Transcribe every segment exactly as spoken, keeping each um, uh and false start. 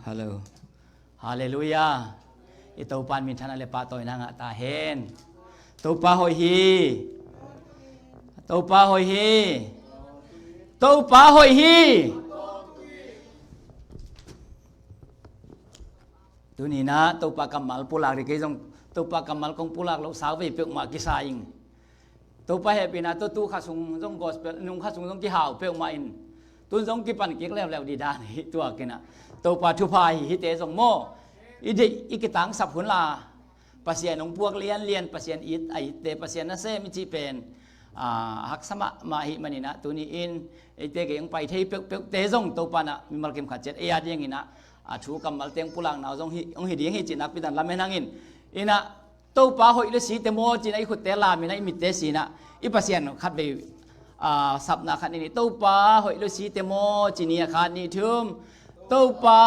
Hello. Halleluiah. I Topa in minthanna le pahtawina ngah ta hen. Topa hoih hi. Topa hoih hi. Topa hoih hi. Tuni-in ah Topa kammal pulak ding, kei zong Topa kammal kong pulak loh sauvei peuhmah kisa ing. Topa hehpihna tawh tu kha sung zong gospel nung kha sung zong kihau peuhmah in, tun zong kipan kik leuleu ding dan hi. Tua kinah Topa thupha hi. Hihte zong maw, i deih i kitangsap hun la, Pasian hong puak lianlian, Pasian it a itte, Pasian nasem i cih pen a haksa mahmah ahih maninah tuni-in eite gei hong pai thei peuhpeuhte zong Topa inah mimal kim khat ciat ei a dinginah a thu kammalte hong pulakna uh zong hong hi ding hi cih nakpi dan lamen hangin. Inah Topa hoih lo site maw cinah i khutte laminah i mitte sinah i Pasian khatvei sapna khat ni ni. Topa hoih lo site maw ci ni a, khat ni thum. Topa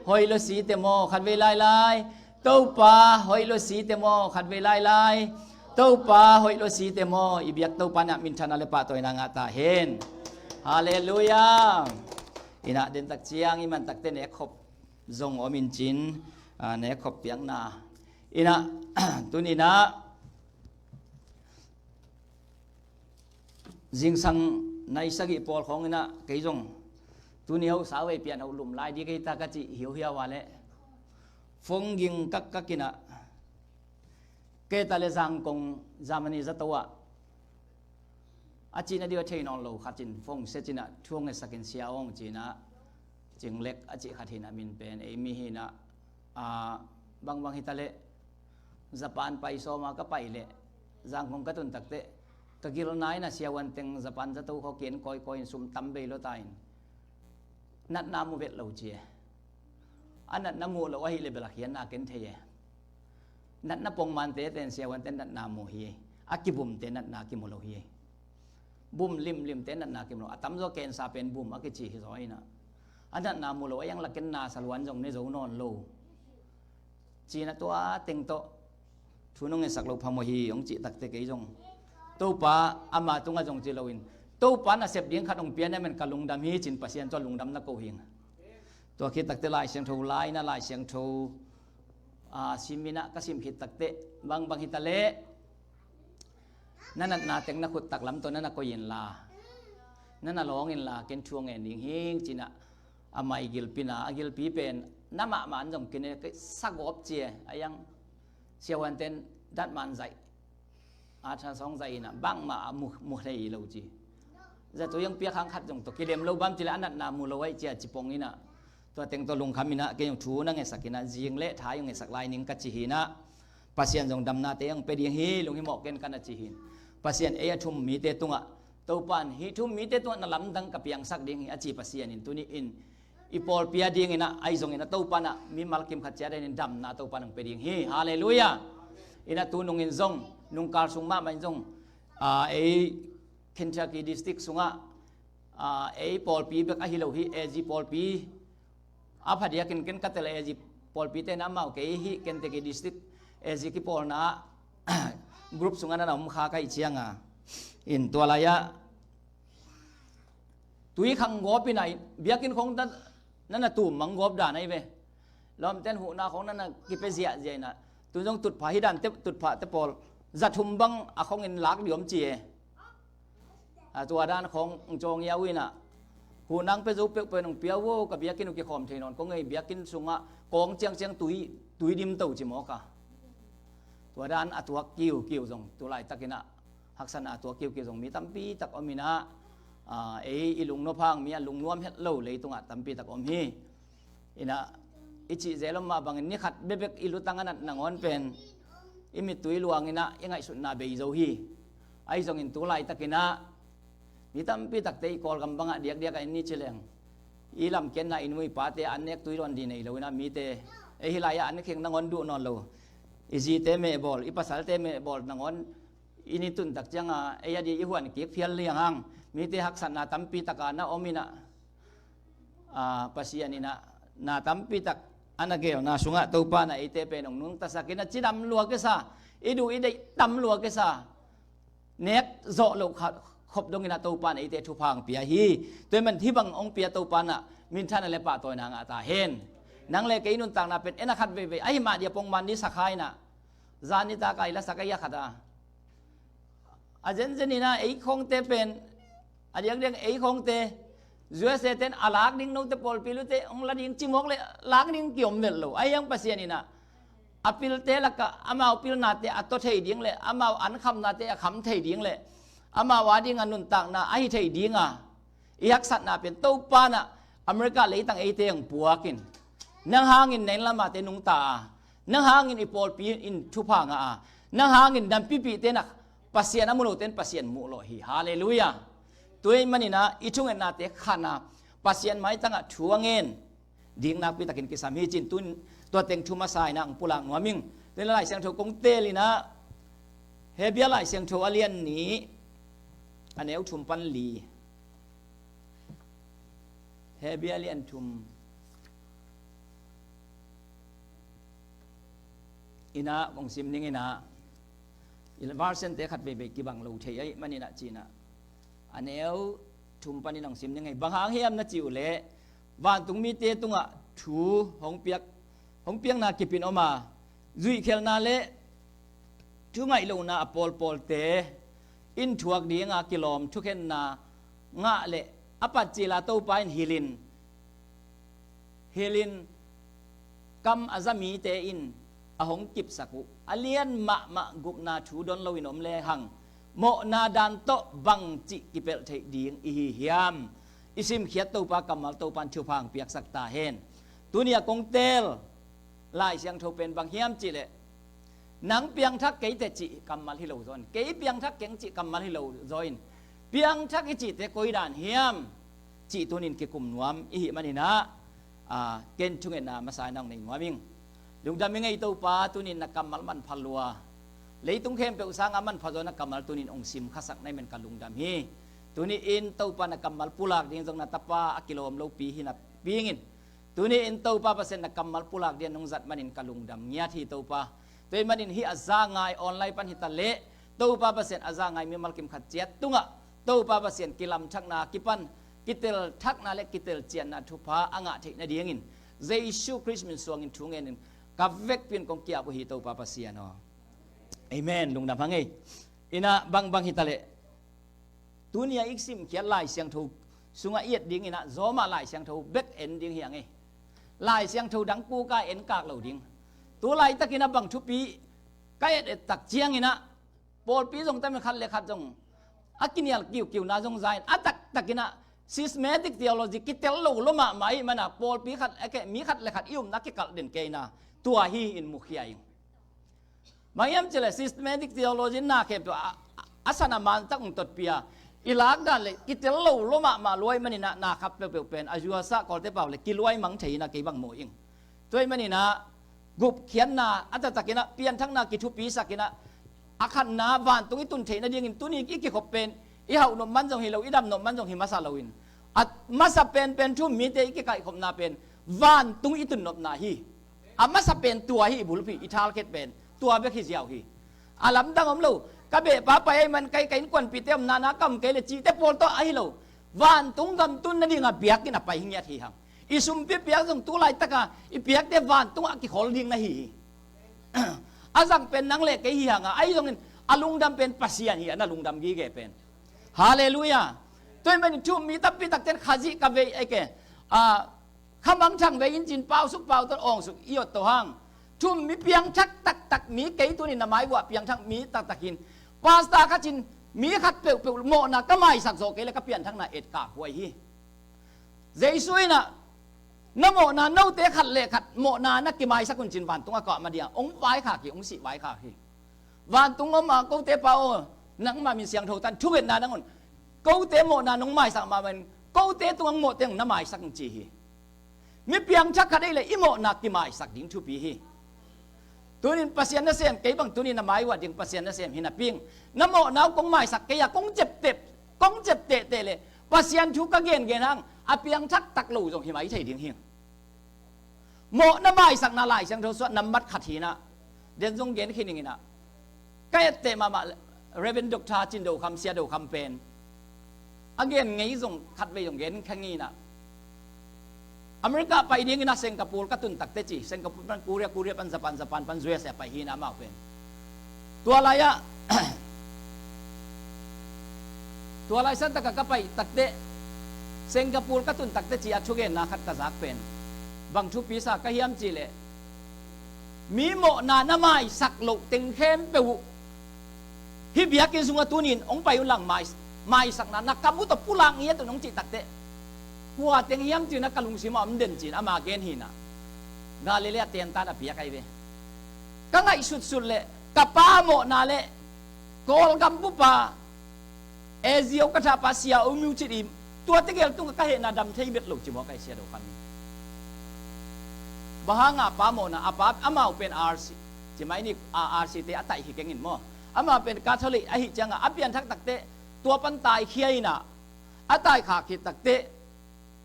hoih lo site maw, khatvei lailai. Topa hoih lo site maw, khatvei lailai. Topa hoih lo site maw. I biak Topa inah minthanna le pahtawina ngah ta hen. Halleluiah. Inah dentak ciang i mantakte nekkhop zong om in cin, nekkhop piakna. Inah tuninah zingsang nai sagih pawl khawng inah kei zong tuni ho sauvei pian ho lum lai ding kei ta ka cih hiuhiau a leh phone ging kakkak inah kei ta le Zangkong Germany zato ah a cihna ding a thei nawn lo khat in phone set inah thu hong ngetsak in, Sia Aung cinah, Cinglek a cih khat hinah min pen ei mi hinah, bangbang hita leh Japan pai sawma ka pai leh Zangkong ka tun takteh ka gilna inah siavuan teng Japan zato khaw ki-en kawikawi in sum tam bei lo ta in natna mu vet lo ci e. A natna muh loh ahih leh bel a khiatna ken thei e. Natna pongmante ten siavuante natna mu hi. A kibumte natna kimu lo hi. Bum limlimte natna kimu lo. A tamzaw kensa pen bum a kici hi zaw inah a natna mu lo a iang laken na saluan zong ne zo nawn lo. Cinah tua teng tawh thu nong ngetsak loh phamawh hi hong cih takteh kei zong Topa ama tungah zong ci loin Topa nasep ding khat hong pia na men ka lungdam hi cin Pasian tawh lungdam na ko hing. Tua khit takteh Lai Siangtho lai inah Lai Siangtho siminah ka sim khit takteh bangbang hita leh na natna teng na khut taklam tawh na na koih inla, na na lawng inla ken thu a ngen ding hing cinah a mai gilpina, a gilpi pen na mahmah an zong kine sagawp ci e. A iang siavuanten datman zaih a tha sawng zaih inah bangmah a mu thei lo ci. Zato iang piak hang khat zong tawh kilem lo bam ci leh a natna mu lo aih cia ci pong inah tua teng tawh lungkham inah kei zong thu na ngetsak inah zing le tha zong ngetsak lai ning ka ci hinah Pasian zong damnate hong pia ding hi lunghimawh ken ka na ci hin. Pasian ei a thum mite tungah Topa in hih thum mite tungah na lamdang ka piangsak ding hi a ci Pasian in tuni in i pawlpi a dinginah ahi zonginah Topa inah mimal kim khat ciat in damna Topa in hong pia ding hi. Halleluiah. Inah tu nungin zong nungkal sung mahmah in zong ei Kentucky District sungah ei pawlpi bek ahi lo hi, A G pawlpi a phadiakin ken ka tel A G pawlpite na amau kei hih Kentucky District A G kipawlna group sungah na na om kha ka hih cianga in tua lai-ah tui khang gawp inah biakinn khong na na tum mang gawp dan ahi ve. Lawmten huhna khong na na kipia ziahziah inah tu zong tutphah hi dan te, tutphahte pawl zathum bang a khongin lak diom ci e. A tua dan khong hong cawng ia uh inah huhna hong pia zo peuhpeuh in hong pia uh aw, ka biakinn uh kikhawm thei nawn kong ei, biakinn sungah kawng ciangciang tui, tui dim to ci mawk a. Tua dan a tuak kiukiu zong tu laitakinah haksatna a tuak kiukiu zong mi tampi tak om inah ei i lungnop hang mi a lungnuam het lo leitungah tampi tak om hi. Inah i cih zel om mah bangin ni khat bekbek i lutang a nat nangawn pen i mittui luanginah i ngaihsutna bei zo hi. Ahi zongin tu laitakinah mi tampi takte i Kawlgam bangah diakdiakah in ni ci leng i lamkiatna i nu i pate an nek tui luan dih nei lo inah mite ei hih lai-ah an kheng nangawn duh nawn lo. I zite mehbawl, i pasalte mehbawl nangawn i ni tuntak cianga ei a di i huan kik phial lianghang mite haksatna tampi taka na om inah Pasian inah na tampi tak a na gelna sungah Topa na eite pen hong nungtasak inah cidam lua kisa, i duh i deih tam lua kisa, nek zawh loh khat khop donginah Topa na eite thupha hong pia hi. Tua hi man hih bang hong pia Topa na minthanna le pahtawina ngah ta hen. Nang le kei nuntakna pen en a khat veivei ahi mah dia pongman ni sakha inah, zan ni tak a i la sak a, i a khat a, a zenzen inah ei khawngte pen, a diakdiak ei khawngte, U S A ten a lak ding, note pawlpi lute hong la ding cimawk le lak ding kiom velh lo. Ahi hang Pasian inah a pilte lakah amau pilnate a taw thei ding le amau ankhamnate a kham thei ding le amau a ding a nuntakna ahi thei dinga i haksatna pen Topa nah America leitang eite hong puakin, nang hangin na inn lamate nungta a, nang hangin i pawlpi in thupha ngah a, nang hangin nampipihte nah Pasian a mu lote in Pasian muh lawh hi. Halleluiah. Tua ahih maninah i thungetnate khan a, Pasian maitangah thu a ngen ding nakpi takin kisam hi cin, tun tua teng thu masa inah hong pulak nuam ing. Tua inah Lai Siangtho kong teel inah, Hebru Lai Siangtho a lian nih, a neu thum pan li. Hebru a lian thum inah kong sim ning inah, i version-te khat veivei kibang lo thei ahih maninah cinah, a neu thum panin hong sim ning ei. Bang hang hiam na cih uh leh, vantung mite tungah thu hong piak, hong piakna kip in om a, zuihkhelhna le thu ngaih lohna a pawlpawlte in thuak dinga kilawm thukhenna ngah le a patcil a Topa in hilhin, hilhin kam a za mite in a hong kipsak uh a lian mahmah gupna thu don loin om lehang, mawhna dan tawh bangcih kipelh theih ding i hi hiam? I simkhiat Topa kammal Topa in thupha hong piaksak ta hen. Tuni a kong teel Lai Siangtho pen bang hiam cih leh, nang piangthak kei teh cih kammal hi lo zaw in, kei piangthak keng cih kammal hi lo zaw in, piangthak i cihte koi dan hiam cih tunin kikum nuam i hih maninah, a, ken thungetna masa inah hong nei nuam ing. Lungdam ing ei Topa, tunin na kammal manpha lua, leitung khempeuh sangah manpha zaw na kammal tunin hong sim khasak na hih man ka lungdam hi. Tuni-in Topa na kammal pulak ding zong na tapa a kilawm lopi hi napi-in, tuni-in Topa Pasian na kammal pulak ding nong zat manin ka lungdam ngiat hi Topa. Tua ahih manin hih a za ngai online pan hi ta leh, Topa Pasian a za ngai mimal kim khat ciat tungah Topa Pasian kilamthakna kipan, kitelthakna le kitelcianna thupha a ngah theih nadingin Jesu Khrist min suangin thu ngenin ka vekpi-in kong ki-ap uh hi Topa Pasian aw. Amen. Lungdam hang ei. Inah bangbang hi ta leh, tuni a i simkhiat Lai Siangtho sungah i et ding inah zawmah Lai Siangtho bek en ding hi hang ei. Lai Siangtho dang kuka en kak lo ding. Tu laitakin a bang thupi ka et et tak ciang inah, pawlpi zong tamin khat le khat zong a kinial kiukiuna zong za in, a taktak inah systematic theology kitel lo lua mahmah ahih mana pawlpi khat, a ke, mi khat le khat i upna kikalh den kei inah, tua hi in mukhia ing. Bang hiam cih leh systematic theology na khempeuh a, a, a san a man tak hong totpih a, i lak dan le kitel lo lua mahmah lua ahih maninah na khat peuhpeuh pen a zuasa Kawlte pau le kiluai mang thei inah kei bang mu ing. Tua ahih maninah gupkhiatna a taktak inah, pianthakna kithupisak inah, a khatna vantung i tun theih nadingin tuni i kikhop pen i hauh nop man zong hi lo, i dam nop man zong hi masa loin, a masa penpen thu-um mite i kikaihkhopna pen vantung i tun nopna hi. A masa pen tua hi, i bulpi i thalkhet pen tua bek hi ziau hi. A lamdang om lo. Ka behpa pai ahih man kai, ka innkuanpihte omna na ka om kei le cihte pawl tawh ahi lo. Vantung gam tun nadinga biakinn a pai hi ngiat hi hang. I sumpi piak zong tu laitaka i piakte vantungah a kikhol ding na hi hi. A zang pen nang le kei hi hanga, ahi zongin a lungdam pen Pasian hi a, na lungdam gige pen. Halleluiah. Tua ahih manin thu-um mi tampi takte in Khazih ka vei, a ke, a, khamangthang vei in cin pausuk pauton awngsuk i ot to hang. Thu-um mi piangthak taktak mi kei tunin na mai vuah piangthak mi taktak hin. Pastor khat cin mi khat peuhpeuh mawhna ka maisak zawh kei le ka pianthakna etkak huai hi. Jesu inah na mawhna note khat le khat mawhna na kimaisak un cin vantung a kah ma dia hong vaikhak hi, hong sih vaikhak hi. Vantung om a kote pa aw, nangma min siangtho tan thungetna nang un, kote mawhna nong maisak mahmah in kote tungah mawhte hong na maisak hong ci hi. Mi piangthak khat ei le i mawhna kimaisak ding thupi hi. Tunin Pasian nasem, kei bang tunin na mai vuah ding Pasian nasem hi napi-in, na mawhna uh kong maisak kei a, kong cep tep, kong cep tehteh le Pasian thu ka gengen hang a piangthak tak lo zong hi mai thei ding hi. Mawhna maisakna Lai Siangtho suah nambat khat hi inah, den zong gen khin ing inah, ka etteh mahmah Reverend Doctor Cin Do Kham, Sia Do Kham pen a gen ngei zong khatvei zong gen kha ngei inah, America pai dingin a Singapore ka tun takte ci, Singapore pan Korea, Korea pan Japan, Japan pan U S A pai hi na amau pen. Tua lai-ah tua lai santaka ka pai takte, Singapore ka tun takte ci a thugenna khat ka zak pen bang thupi sa ka hiam cihleh, mi mawhna na maisak loh teng khempeuh uh hih biakinn sungah tunin hong pai un lang, mai, maisakna na kam uh tawh pulak ngiat un hong cih takte, kua teng hiam cih na ka lungsim ah om den cin ama gen hi na. Galilee a tentan a piak ahi ve. Ka ngaihsutsut leh ka pa mawhna leh Kawlgam bupa A Z O ka thahpa Sia U Myo Chit i tua tegel tungah ka hehna dam thei bet lo ci mawk ahi Sia Do Kham in. Bang hanga pa mawhna a pa amau pen R C ci mai ni, a R C te a taih hi keng in maw. Amau pen Catholic ahi ciangah a pianthak takte tua pan taikhia in ah, a taikhak khit takte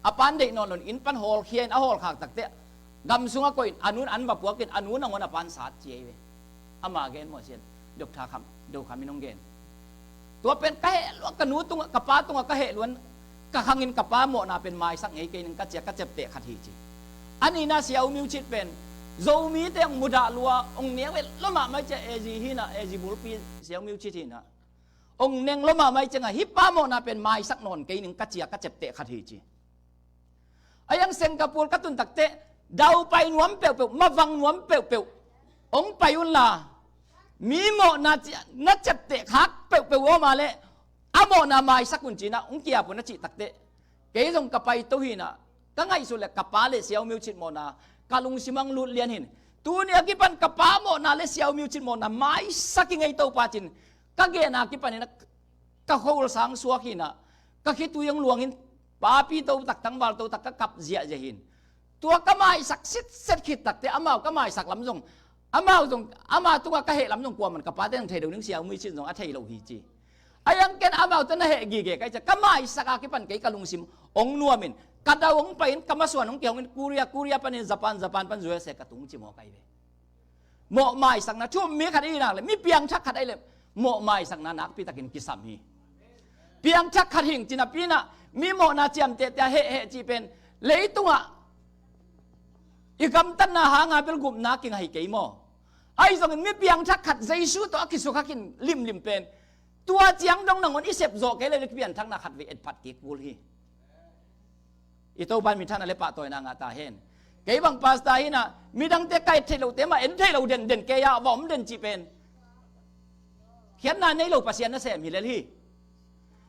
a pan deih nawn lo in inn pan hawlkhia in a hawlkhak takte gam sungah koih in a nun an va puak in a nu nangawn a pan sat ci ahi ve. Ama gen maw Sia Do Kham, Do Kham in hong gen. Tua pen ka heh lua, ka nu tungah, ka pa tungah ka heh luan, ka khangin ka pa mawhna pen maisak ngei kei ning ka cia ka cepteh khat hi ci. A nihna Sia U Myo Chit pen Zomite hong mudah lua, hong neu et lua mahmah cia, A Z hi na, A Z bulpi Sia U Myo Chit hi na. Hong neng lua mahmah ciangah hih pa mawhna pen maisak nawn kei ning ka cia ka cepteh khat hi ci. A yang Singapore ka tun takte, daupai nuam peuhpeuh, mavang nuam peuhpeuh hong pai unla, mi mawhna cia na cepteh khak peuhpeuh aw mah leh a mawhna maisak un cinah hong kiap un a cih takte, kei zong ka paito hinah, ka ngaihsut le ka pa le Sia U Myo Chit mawhna ka lungsim ah hong lut lian hin. Tuni a kipan ka pa mawhna le Sia U Myo Chit mawhna maisak i ngei Topa cin ka genna kipanin ka khual sang suak hinah, ka khitui hong luang hin, papi to tak, tangval to tak ka kap ziahziah hin. Tua ka maisak sitset khit takte amau ka maisak lam zong, amau zong, ama tungah ka heh lam zong kuaman ka pate zong thei lo ning, Sia U Myo Chit zong a thei lo hi ci. A yang ken amau tawh na heh gige kai cia ka maisak a kipan kei ka lungsim hong nuamin, ka dau hong pai in, ka masuan hong kihong in, Korea, Korea panin Japan, Japan pan U S A ka tung ci maw kai ve. Mawh maisakna thu mi khat i nak le, mi piangthak khat ahi le, mawh maisakna nakpitakin kisam hi. Piangthak khat hing cinapi inah mi mawhna ciamtehte a heh heh cih pen leitungah i gamtatna hanga bel gupna kinga hi kei maw? Ahi zongin mi piangthak khat Jesu tawh a kisukhakin limlim pen tua ciang dong nangawn i sep zawh kei le, le pianthakna khat vei etphat kik kul hi. I Topa in minthanna le pahtawina ngah ta hen. Kei bang pastor hinah midangte ka et theih lohte mah en theih lo denden kei ah va om den cih pen khiatna nei lo Pasian nasem hi lel hi.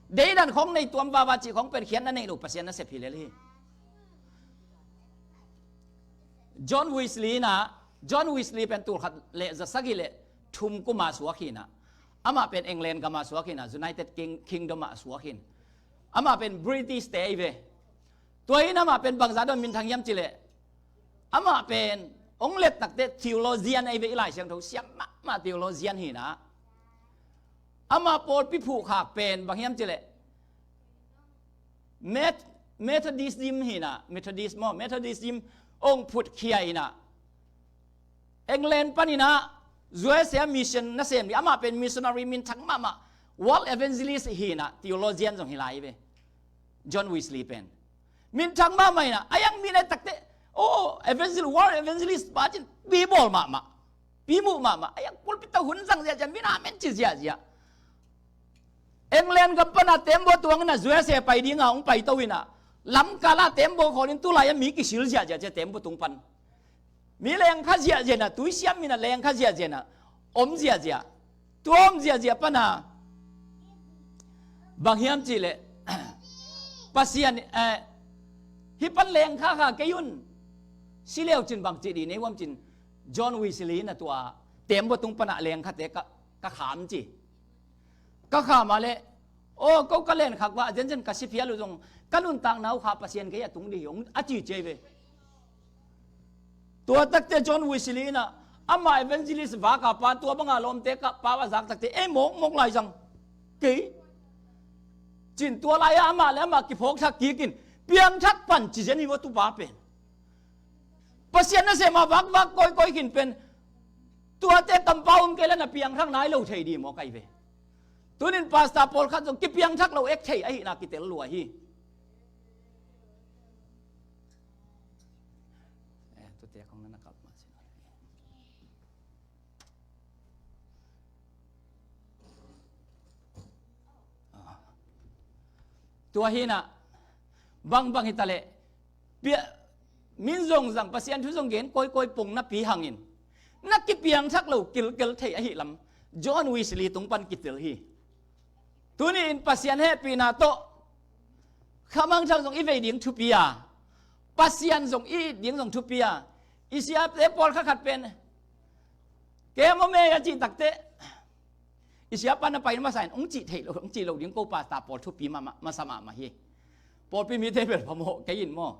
Deidan khawng nei tuam vava cih khawng pen khiatna nei lo Pasian nasep hi lel hi. John Wesley inah, John Wesley pen tulkhat le zasagih le thum kuma suak hinah, amah pen England gama suak hinah, United King-, Kingdom ah suak hin. Amah pen British te ahi ve. Tua in amah pen bangzah don minthang hiam cileh, amah pen hong let takte theologian ahi ve, i Lai Siangtho siam mahmah theologian hinah. Amah pawlpi phuhkhak pen bang hiam cileh, Met-, Methodism hinah, Methodist maw, Methodism hong phutkhia inah England paninah U S A mission nasem dih, amah pen missionary minthang mahmah, world evangelist hinah, theologian zong hi lai ve. John Wesley pen minthang mahmah inah, a yang mi nai takte, oh, evangelist, world evangelist pa cin pi bawl mahmah, pi muh mahmah, a yang pulpit tawh hun zang ziahziah, mi na men ci ziahziah. England gam pana tembaw tuang inah U S A pai dinga hong paito inah, lamkala tembaw khawlin tulai a mi kisil ziahziah cia tembaw tung pan. Mi lengkha ziahziah inah, tuisiam inah lengkha ziahziah inah om ziahziah. Tua om ziahziah pana bang hiam cihleh, Pasian, eh, hih pan lengkha kha kei un, si leu cin bang cih dih nei huam cin, John Wesley inah tua tembaw tung pana lengkhate ka, ka kham ci. Ka kham a leh, aw, ko ka lenkhak va a zenzen ka si phial uh zong ka nuntakna uh kha Pasian kei a tung dih hi hong a ci cia hi ve. Tua takte John Wesley inah amah evangelist vaka pa, tua banga lawmte ka pa a zak takte ei mawkmawk lai zang kei cin, tua lai-ah amah le amah kiphawkthak kikin piangthak pan ci zen hi va, tupa pen Pasian nasem a vakvak kawikawi khin pen tuate kampau om kei le na piangthak nai lo thei dih maw kai ve. Tunin pastor pawlkhat zong kipiangthak lo ek thei ahihna kitel lua hi. Tua hinah bangbang hitaleh, pia, min zong zang, Pasian thu zong gen kawikawi pong napi hangin na kipiangthak lo kilkel thei ahi lam John Wesley tung pan kitel hi. Tuni in Pasian hehpihna tawh khamangthang zong i vei ding thupi a, Pasian zong i it ding zong thupi a, i siate pawl khatkhat pen kem om e a cih takteh, i siapa na pai masa in hong cih theih lo, hong cih lo ding ko pasta pawl thupi mah, mah, masa mahmah hi. Pawlpi mite bel phamawh kei in maw?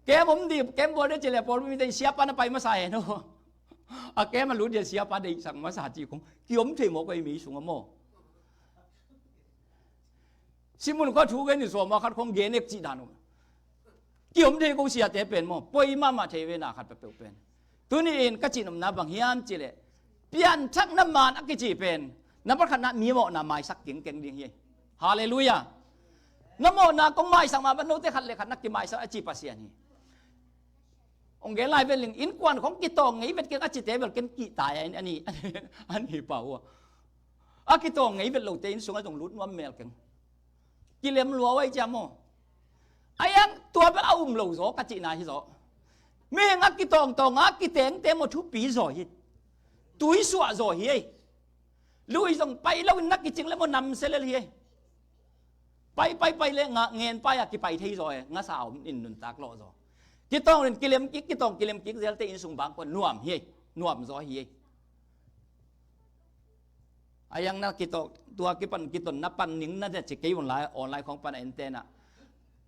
Kem om dih, kem bawl dih cileh pawlpi mite in siapa na pai masa hen aw. A kem a lut dia siapa deihsak masa cih khong kiom thei mawk ei mi sungah maw? Simun khuathu gen in sawma khat khong gen ek cih dan uh. Kiom thei ko siate pen maw? Poi mahmah thei ve na khat peuhpeuh pen. Tuni in ka cihnopna bang hiam cileh, pianthakna man a kici pen, nambat khatna mi mawhna maisak kingkeng ding hi. Halleluiah. Na mawhna kong maisak mah ban note khat le khat na kimaisak a ci Pasian hi. Hong gen lai vet ling, innkuan khong kitawng ngei vet keng a cite bel ken kihtai a, an hi, an hi pah uh a. A kitawng ngei vet lote inn sungah zong lut nuam mel keng. Kilem lua uh ai cia maw? Aiang tua bel a um lo zaw ka cihna hi zaw. Mihing a kitawngtawng a kitengte maw thupi zaw hi. Tuisuah zaw hi ei. Lui zong pai loin na kicing le maw namse lel hi ei. Pai pai pai le nga ngen pai a kipai thei zaw e, ngasa om in nuntak lawh zaw. Kitawng in kilem kik, kitawng kilem kik zelte inn sung bang kua nuam hi ei. Nuam zaw hi ei. Aiang na kitawng, tua kipan kiton na pan ning na ci kei un lai, online khong pan a ente na.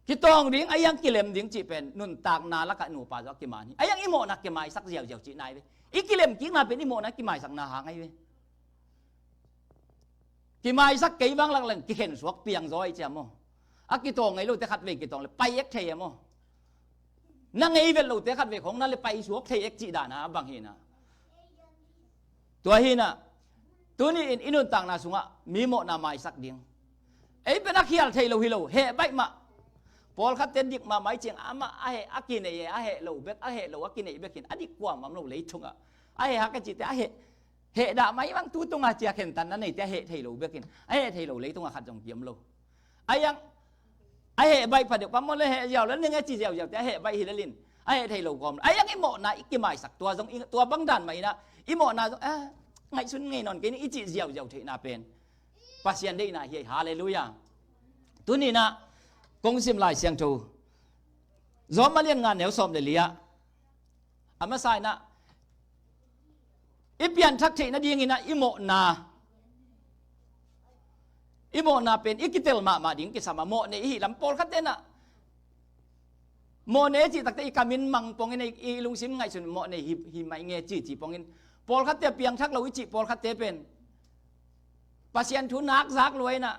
Kitawng ding, aiang kilem ding cih pen nuntakna lakah nupa zaw a kiman hi. Aiang i mawhna kimaisak ziauziau cihna hi ve. I kilem kikna pen i mawhna kimaisakna hang ahi ve. Kimaisak kei bang lakleng kikhen suak piang zaw i cia maw? A kitawng ngei lote khatvei kitawng le pai ek thei e maw? Na ngei vet lote khatvei khong na le pai suak thei ek cih dana bang hina. Tua hina. Tuni in i nuntakna sungah mi mawhna maisak ding. Ei pen a khial thei lo hi lo, heh baih mah. Pawlkhatte dik mahmah i ciang amah a heh a kinei e, a heh lo bek, a heh lo a kinei bek hin a dik kuamah om lo leitungah. A heh hak a cite a heh, heh dah mai bang tu tungah cia khentan na neite a heh thei lo bek hin a heh thei lo leitungah khat zong kiam lo. Aiang a heh baih pha deuh pamawh le heh ziau le ning e ci ziauziau te a heh baih hi lelin a heh thei lo kawm. Aiang i mawhna i kimaisak tua zong tua bang dan mah inah i mawhna zong a ngaihsun ngei nawn kei ni i cih ziauziau theihna pen Pasian deihna hi. Halleluiah. Tuninah kong sim Lai Siangtho Rom a lian nga neu sawm le li ah a masa inah i pianthak theih nadinginah i mawhna, i mawhna pen i kitel mahmah ding kisam a mawhnei i hih lam pawlkhat tenah mawhnei cih takte i kamin mang pongin i lungsim ngaihsun mawhnei hi, hi mai nge ci ci pongin pawlkhatte piangthak lo i cih pawlkhatte pen Pasian thu nak zak luainah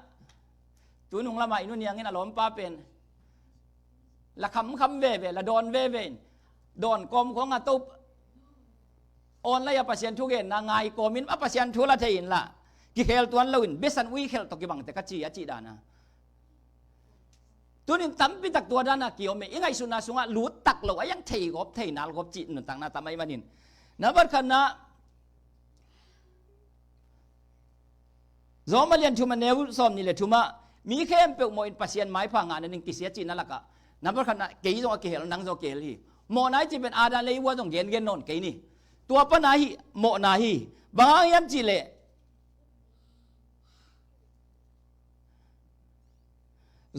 tunung lamah i nu niangin a lawmpa pen la khamkham veve, la dawn veve in dawn kawm khawngah to online a Pasian thu genna ngai kawmin a Pasian thu la thei inla kikhel tuan loin besan ui khelh tawh kibangte ka ci a cih dana. Tunin tampitak tua dana kiom e, i ngaihsutna sungah luttak lo a iang thei gawp thei nal gawp cih nuntakna tam ahi manin. Nambat khatna Rom a lian thum a neu sawm nih le thumah mi khempeuh mawh in Pasian maipha ngah nading kisia cihna lakah nambat khatna kei zong a kihel, nang zong a kihel hi. Mawhna i cih pen Adam le Eva zong gengen nawn kei ni. Tua pana hi mawhna hi. Bang hang hiam cihleh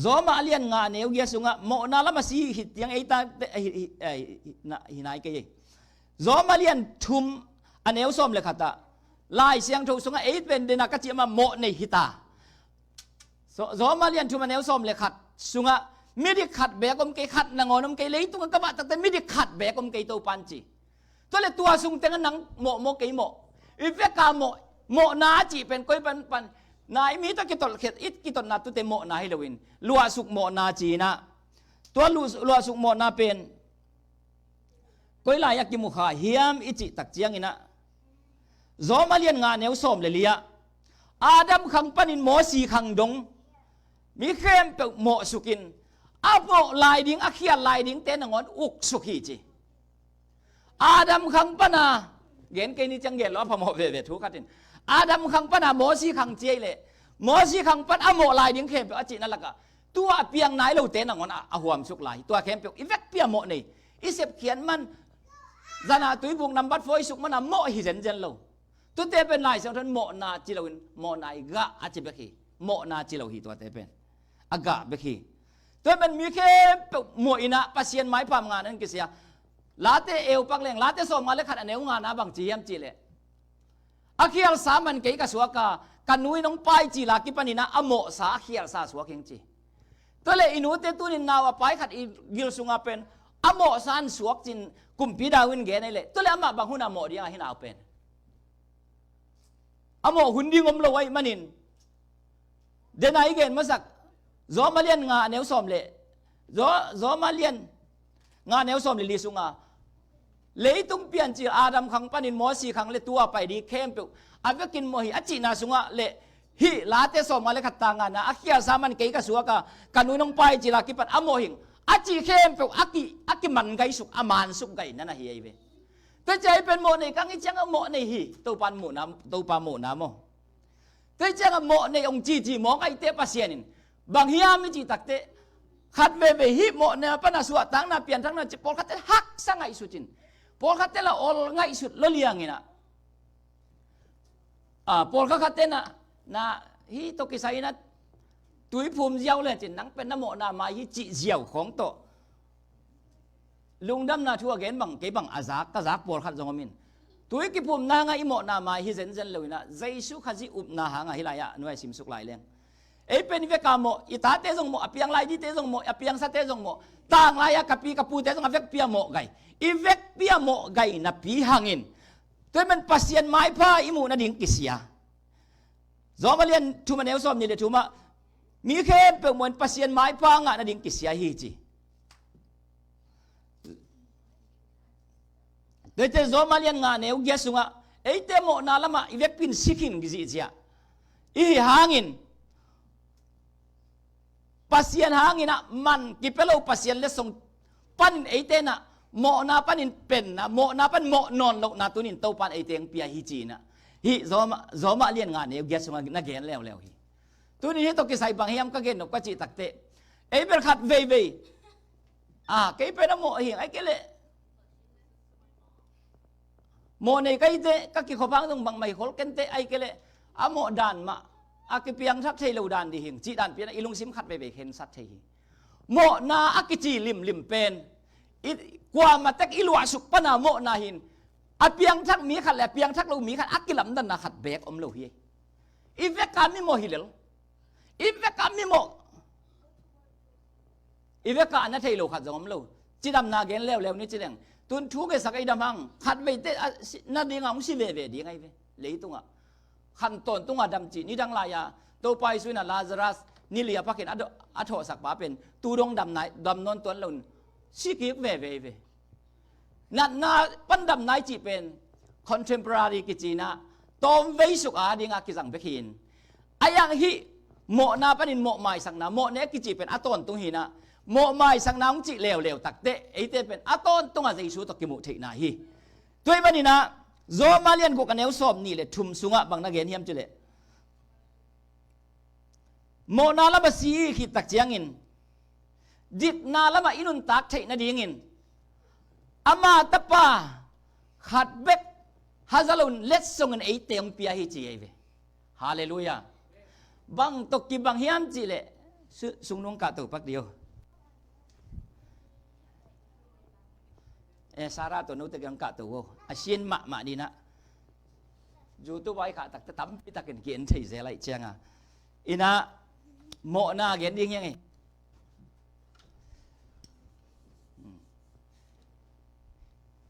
Rom a lian nga a neu giat sungah mawhna lam a si hi tiang ei ta hi nai kei. Rom a lian thum a neu sawm le khatah Lai Siangtho sungah ei pen dena ka ciamah mawh nei hita. Rom a lian thum a neu sawm le khat sungah midik khat beek om kei, khat nangawn om kei, leitungah ka vah takte midik khat beek om kei Topan ci. Tua le tua sung tengah nang mawh maw kei mawh? I veka mawh, mawhna a cih pen koi pan pan na i mi tawh kitolh khet it kitotna tute mawhna hi loin luahsuk mawhna cinah tua luahsuk mawhna pen koi lai a kimukha hiam i cih tak cianginah Rom a lian nga neu sawm le liah Adam khang panin Mosi khang dong mi khempeuh mawhsukin a mawh lai ding a khial lai dingte nangawn uksuk hi ci. Adam khang pana gen kei ni ciang gen lo a phamawh veve thu khatin Adam khang pana Mosi khang ciai leh Mosi khang pan a mawh lai ding khempeuh a cihna lakah Tua a piang nai lote nangawn a, a huamsuk lai. Tua khempeuh i vekpi a mawh nei. I sepkhiat man, zan a tuibuk nambat foisuk man a mawh hi zenzen lo. Tute pen Lai Siangtho in mawhna ci loin mawhna i gah a ci bek hi. Mawhna ci lo hi tuate pen. A gah bek hi. Tua pen mi khempeuh mawh in a Pasian maipha ngahna in kisia. Late eupak leng, Late sawmnga le khat a neu ngana bang ci hiam cih leh, a khialsa man kei ka suak a, ka nu in hong pai cil a kipan in a, a mawhsa a khialsa suak hi ing ci. Tua leh i nute tuni in nau a pai khat i gil sungah pen a mawhsa in suak ci-in kumpi David in gen ahih leh, tua leh amah bang hun a mawh ding a hi nau pen. A mawh hun ding om lo ahih manin. Dena i gen masak, Rom a lian nga a neu sawm le, Ro-, Rom a lian nga a neu sawm le li sunga, leitung piancil Adam khang panin Mosi khang le tua pai ding khempeuh a vekin mawh hi a cihna sungah le, hih Late sawmnga le khat a ngana, a khialsa man kei ka suak a, ka nu in hong pai cil a kipan a mawh hi ing a cih khempeuh a ki, a kiman gaisuk, a mansuk gai na na hi ahi ve. Tua ciang i pen mawh nei ka ngah ciang a mawh nei hi. Topa muhna, Topa muhna maw. Tua ciang a mawh nei hong cici mawk ahih teh Pasian in bang hiam i cih takteh, khat veivei hih mawhna pan a suahtakna, pianthakna cih pawlkhatte haksa ngaihsut in, pawlkhatte la ol ngaihsut lo liang in a, a, pawlkhat khatte na, na, hih tawh kisai in a tuiphum ziau lecin nang pen na mawhna mai hi cih ziau khawng tawh lungdamna thu a gen bang, kei bang a zak, ka zak pawlkhat zong om in. Tui kiphumna hangah i mawhna mai hi zenzen lo in a, Jesu Khazih upna hangah hih lai-ah nuai simsuk lai leng. Ei pen i vek a mawh, i tate zong mawh, a piang lai dingte zong mawh, a piangsate zong mawh, tanglai-ah ka pi ka pute zong a vekpi a mawh gai. I vekpi a mawh gai napi hangin, tua ahih man Pasian maipha i muh nading kisia. Rom a lian thum a neu sawmnih le thum ah, mi khempeuh mawh in Pasian maipha ngah nading kisia hi ci. Tua ciang Rom a lian nga a neu giat sungah, eite mawhna lamah i vekpi in si khin zihziah i hih hangin, Pasian hangin a man kipia lo Pasian letsong panin eite in a mawhna panin pen a, mawhna pan mawh nawn lohna tuni in Topa in eite hong pia hi ci-in a, hih Rom, Rom a lian nga a neu giat sungah na gen leuleu hi. Tuni hih tawh kisai bang hiam ka gen nop ka cih takteh, ei bel khat veivei, a, kei pen a mawh hi ing, ahih kei leh mawh nei ka hi teh, ka kikhop hang zong bangmah hi khol ken teh, ahih kei leh a mawh dan mah, a kipiangthak thei lo dan ding hi ing cih dan pen a i lungsim khat veivei khensat thei hi. Mawhna a kici limlim pen, i, kuamah tek i luahsuk pan a mawhna hi in, a piangthak mi khat le a piangthak lo mi khat a kilamdanna khat beek om lo hi. I vek a mi mawh hi lel. I vek a mi mawh, i vek a na thei lo khat zong om lo. Cidamna gen leuleu ni ci leng, tun thu ngetsak ei dam hang, khat vei teh a si, na ding a hong si veve ding ahi ve. Leitungah khan tawntung a dam cih, nidang lai-a Topa Jesu in a Lazarus ni li a phakin a do, a thawhsak pa pen tu dong dam nai, dam nawn tuan lo in si kik veve ahi ve. Natna pan dam nai cih pen contemporary kici in a, tawmvei suk a ding a kizang bek hi in, a iang hih mawhna panin mawh maisakna, mawh nek kici pen a tawntung hi in a, mawh maisakna hong cih leuleu takteh eite pen a tawntung a Jesu tawh kimuh theihna hi. Tua ahih manin a, Rom a lian guk a neu sawmnih le thum sungah bang na gen hiam cih leh, mawhna lamah si i khit tak ciangin, dikna lamah i nuntak theih nadingin, ama tapa khat bek haza lo in letsong in eite hong pia hi ci ahi ve. Halleluiah. Bang tawh kibang hiam cih leh, su-, sungnung kahto pak dih o. Eh, Sarah tawh note kiang kahto o. A sin mahmah dih in a. YouTube ah i khah takteh tampi takin ki-en thei zel ahih ciang a. In a, mawhna gen ding hi ing e.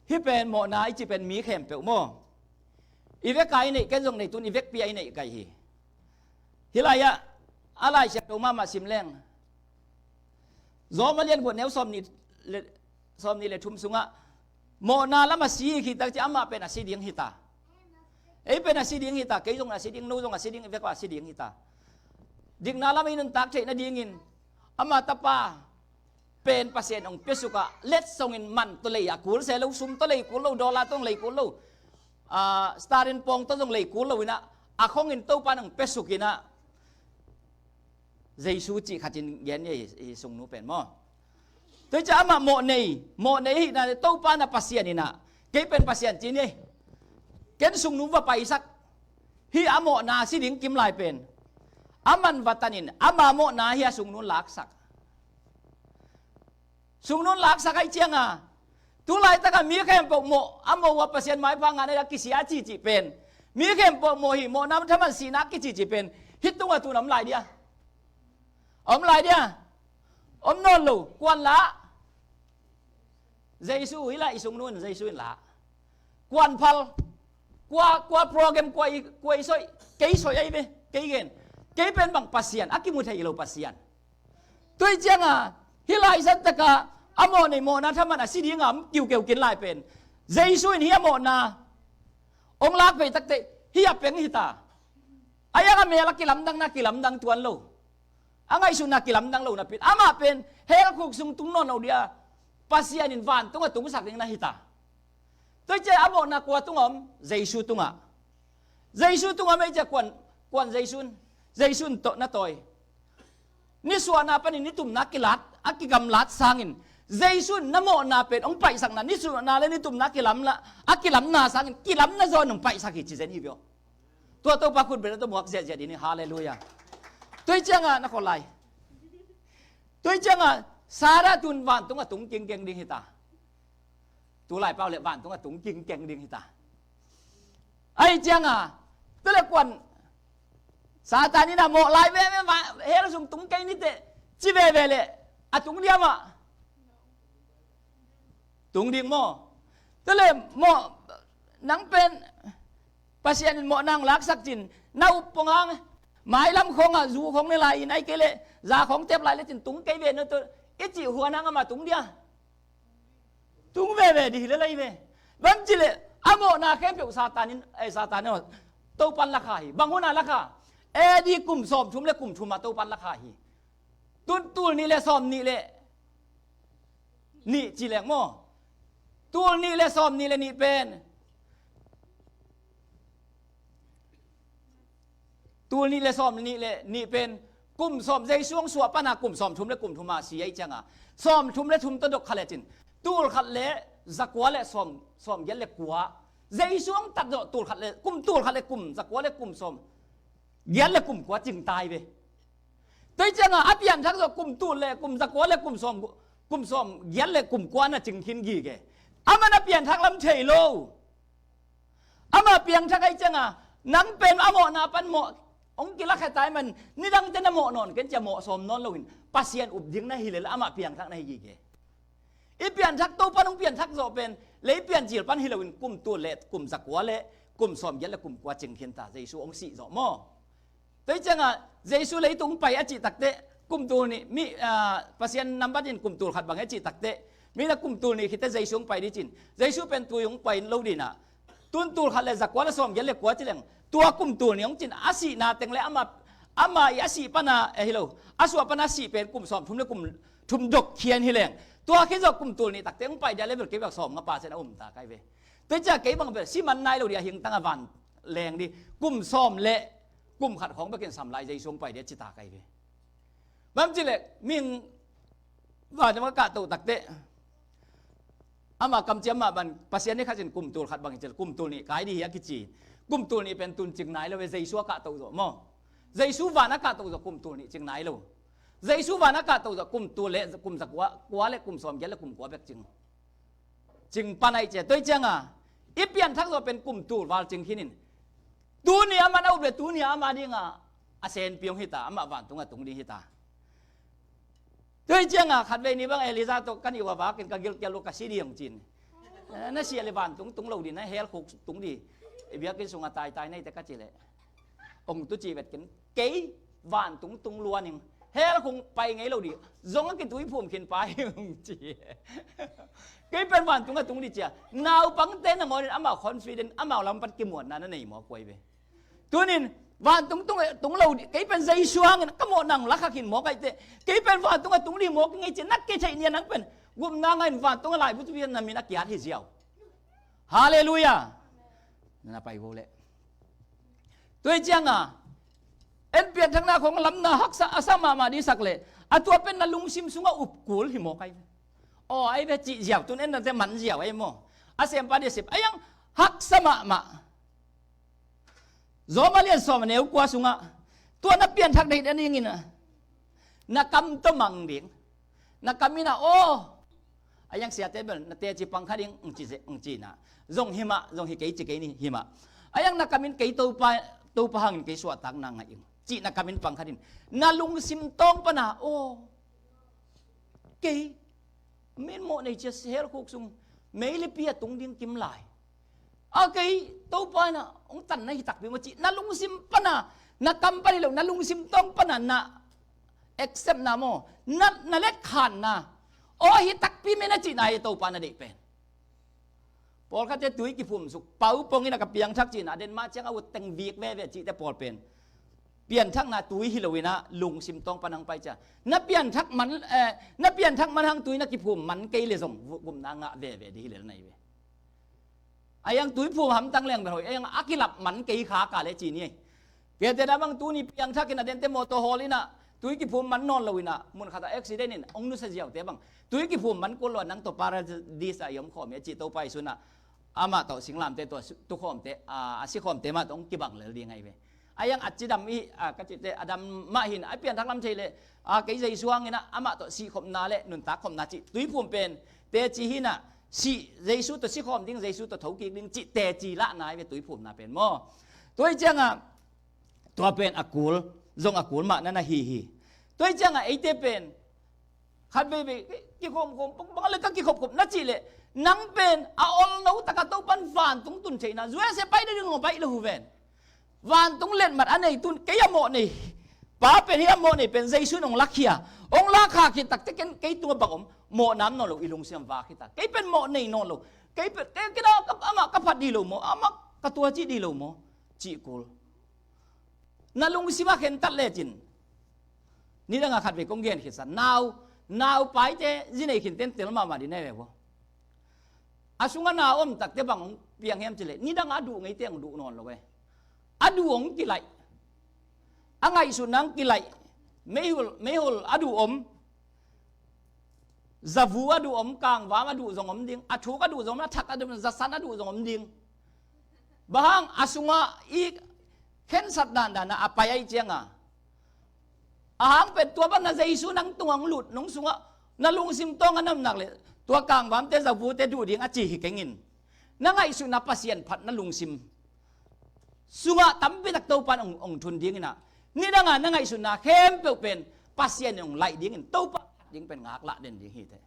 Hih pen mawhna i cih pen mi khempeuh maw. I vek a i neih, ken zong nei, tun i vekpi a i neih ka hi hi. Hih lai-ah a Lai Siangtho mahmah sim leng, Rom a lian guk a neu sawmnih le, sawmnih le thum sungah, mawhna lamah si i khit tak ciang amah pen a si ding hi ta. Ei pen a si ding hi ta, kei zong a si ding, no zong a si ding, i vek a si ding hi ta. Dikna lamah i nuntak theih nadingin ama tapa pen Pasian hong piasuk a, letsong in man tawh lei a kul se lo, sum tawh lei kul lo, dollar tawh zong lei kul lo, ah, sterling pawng tawh zong lei kul lo in a, a khong in Topa in hong piasuk in a, Jesu cih khatin gen ni hi, hi sungnu pen maw. Tua hi ciah amah mawh nei, mawh nei ahihna le Topa na Pasian inah, kei pen Pasian ci ni. Ken sungnu va paisak. Hih a mawhna si ding kim lai pen. Aman va tanin, ama mawhna hi a sungnu laksak. Sungnu laksak ahi cianga. Tu laitaka mi khempeuh mawh, a mawh uh a Pasian maipha ngah nei a kisia a cihcih pen. Mi khempeuh mawh hi, mawhna thaman sihna a kicihcih pen. Hih tunga tun om lai dia. Om lai dia. Om nawn lo, kuan la. Jesu hi la, i sungnu in Jesu in la. Kuan phal. Kua, kua program, kua i, kua i soi. Kei soi ahi ve, kei gen. Kei pen bang Pasian, a kimu thei lo Pasian. Tua hi cianga, hih lai zan taka, a mawh nei mawhna thaman a si dinga om kiukeu kin lai pen. Jesu in hih a mawhna. Ong lak vei takte, hih a peng hita. A iang a mel a kilamdang na kilamdang tuan lo. A ngaihsutna kilamdang lo napi in. Amah pen, hell khuk sung tung nawn lo dia. Pasian in vantung a tungsak ding na hita. Tua hi ciah a mawhna kua tunga om, Jesu tungah. Jesu tungah om hi ciah kuan, kuan Jesu in, Jesu in tawh na tawi. Nisuahna panin nitumna kilat, a kigamlat sangin. Jesu in na mawhna pen, ong paihsakna, nisuahna le nitumna kilamla, a kilamna sangin, kilamna zawn ong paihsak hi ci zen hi vio. Tua Topa khut bel na tawh muak ziahziah dini, halleluiah. Tua hi cianga, na khawl lai. Tua hi cianga, Sara tun vantung a tung kingkeng ding hita. Tu lai pau le vantung a tung kingkeng ding hita. Ahi cianga, tu le kuan, Satan in a mawh lai veve va, hell sung tung kei nite, ci veve le, a tung diam ah. Tung ding maw. Tu le mawh, nang pen, Pasian in mawh nang laksak cin, na up pong ang, mailam khong a, zu khong ne lai in, ai kei le, za khong tep lai le cin, tung kei ve na tu, i cih huan ang ama tung dia. Tung veve di hi le lai ve. Bang ci le, a mawhna khempeuh Satan in, eh, Satan in, Topan lakha hi. Bang huna lakha. A D kum sawm thum le kum thum a Topan lakha hi. Tun tul nih le sawm nih le nih ci leng maw. Tul nih le sawm nih le nih pen. Tul nih le sawm nih le nih pen kum sawm Jesu ong suah pana kum sawm thum le kum thum a si ahi cianga. Sawm thum le thum tawh dok kha le cin. Tul khat le zakua le sawm, sawm giat le kua. Jesu ong tat zawh tul khat le, kum tul khat le kum zakua le kum sawm giat le kum kua cing tai ve. Tua hi cianga a pianthak zawh kum tul le kum zakua le kum sawm, kum sawm giat le kum kua na cing khin gige. Aman a pianthak lam thei lo. Amah piangthak ahi cianga, nang pen a mawhna pan mawh, ong kilakhe tai man, nidangte na mawh nawn ken cia mawh sawm nawn loin, Pasian up ding na hi le la amah piangthak na hi gige. I pianthak Topan ong pianthak zawh pen, lei piancil pan hi loin, kum tul le, kum zakua le, kum sawm giat le kum kua cing khin ta, Jesu ong sih zawh maw. Tua hi cianga, Jesu leitung pai a cih takte, kum tul nih, mi, ah, Pasian nambat in kum tul khat bang a cih takte, mi na kum tul nih khite Jesu ong pai di cin. Jesu pen tui ong pai lo dina. Tun tul khat le zakua le sawm giat le kua ci leng. Tua kum tul nih ong cin a sihna teng le ama, ama i a sih pana, eh, hi lo. A suah pana sih pen kum sawm thum le kum thum dok khian hi leng. Tua khi zawh kum tul nih takte ong pai dia le bel kei bak sawm nga pa sen a um ta kai ve. Tua hi cianga kei bang bel si man nai lo dia hing tanga van leng di. Kum sawm le kum khat khawng bekin sam lai Jesu ong pai dia ci ta kai ve. Bang ci le, ming, va, dam ka kahto takte. Ama kamciam mah ban, Pasian ni khat in kum tul khat bang hi ci le, kum tul nih kai di hi a kici. Kum tul nih pen tun cing nai lo ve, Jesu a kahto zawh maw. Jesu van a kahto zawh kum tul nih cing nai lo. Jesu van a kahto zawh kum tul le, kum zakua, kua le kum sawm giat le kum kua bek cing. Cing pan ahi cia, tua hi cianga, i pianthak zawh pen kum tul val cing khinin. Tuni a man a up le tuni a ama dinga, a senpi ong hita, amah vantung a tung ding hita. Tua hi cianga, khatvei ni bang Elijah tawh ka nih ua vakin ka gilkial lo ka si ding ong cin. Eh, na sia le vantung tung lo ding, na hell khuk tung ding. I biakinn sunga taitai nei te ka ci le. Ong tu ci vet ken. Kei vantung tung lua ning. Hell khuk pai ngei lo ding. Zong a kitui phum khin pai ong ci. Kei pen vantung a tung ding cia. Naupangte na mawnin amau confident, amau lam pan kimuanna na nei maw kuai ve. Tunin vantung tung, tung lo ding. Kei pen Jesu hangin ka mawh nang lakhakin maw kaite. Kei pen vantung a tung ding maw kingei ci na kei thei nia nang pen. Gupna ngain vantung a laibu tu pian na min a kiat hi ziau. Halleluiah. Na pai vo le. Tua hi cianga, En pianthakna khong lamna haksa a sa mahmah dih sak leh a tua pen na lungsim sungah up kul hi maw kai ve. Aw ai ve cih ziau tun en nate man ziau ai maw. A sempa dih sep ai ang haksa mahmah. Zawma lian sawm a neu kua sungah tua na pianthak dahit a dingin na kam tawh mang ding. Na kam in a aw a yang siate bel na teci pang kha ding ng ci, ng ci na zong himah zong hi kei ci kei ni himah. A yang na kam in kei Topa, Topa hangin kei suahtakna ngah ing cih na kam in pang kha ding. Na lungsim tawng pana aw kei min mawh nei cia hel khuk sung meilipi a tung ding kim lai. A kei Topa in a hong tanna hi takpi maw cih na lungsim pana na kam pan hi lo na lungsim tawng pana na accept na maw na, na let khan na aw hi takpi me na cih na hi Topa na deih pen. Pawlkhatte tui kiphum suk pau pongin a ka piangthak cihna a den mah ciang a ut teng vik veve cihte pawl pen pianthakna tui hi loin a lungsim tawng pan hang pai cia na pianthak man, eh, na pianthak man hang tui na kiphum man kei le zong gumna ngah veve dih hi lel na hi ve. A yang tui phum hamtang leng bel hoih a yang a kilap man kei kha ka le ci ni. Kete na bang tuni piangthakin a dente mawtaw hawl inah tui kiphum man nawn lo inah mun khatah accident in hong nusia ziaute bang tui kiphum man kul lo a nang tawh paradis ah i om khawm hi a cih Topa i sunah amah tawh singlamte tawh tukhawmte a sikhawmte mah tawh hong kibang lel ding ahi ve. A yang a cidam i a ka cihte a dam mah hin a pianthak lam thei leh a kei Jesu hanginah amah tawh sihkhopna le nuntakkhopna cih tuiphum pen teci hinah sih Jesu tawh sikhawm ding Jesu tawh thokik ding cih teci lahna ahi ve tuiphumna pen maw. Tua hi ciangah tua pen a kul zong a kul mah na na hi hi. Tua hi ciangah eite pen khat veivei kikhawmkhawm bang le ka kikhopkhop na cih leh nang pen a olno taka Topan vantung tun theihna zuese pai ding a baih lo hu ven. Vantung letmat a nei tun kei a mawh nei pa pen hi a mawh nei pen Jesu in hong lakhia hong lakha khit takte ken kei tungah bang om mawh nam nawn lo i lungsiam vak hita kei pen mawh nei nawn lo kei pen kei kina amah ka phat dih lo maw amah ka tua cih dih lo maw cih kul. Na lungsim a khentat lecin nidangah khat vei kong gen khitsa nau nau paite zi nei khinten tel mahmah dih na hi ve vua. A sungah na om takte bang hong piang hiam cileh nidangah a duh ngeite hong duh nawn lo e. A duh hong kilaih a ngaihsutna hong kilaih meihol meihol a duh om. Zavu a duh om kangvam a duh zong om ding a thuk a duh zong om a thak a duh zasan a duh zong om ding. Bang hang a sungah i khensat dandan a pai ahi cianga a hang pen tua bang na Jesu nang tungah hong lut nong sungah na lungsim tawng a namnak le tua kangvamte zavute duh ding a ci hi kengin na ngaihsutna Pasian phat na lungsim sungah tampitak Topan hong thun dinginah nidanga na ngaihsutna khempeuh pen Pasian in hong laih dingin Topa phat ding pen ngaklah den ding hite.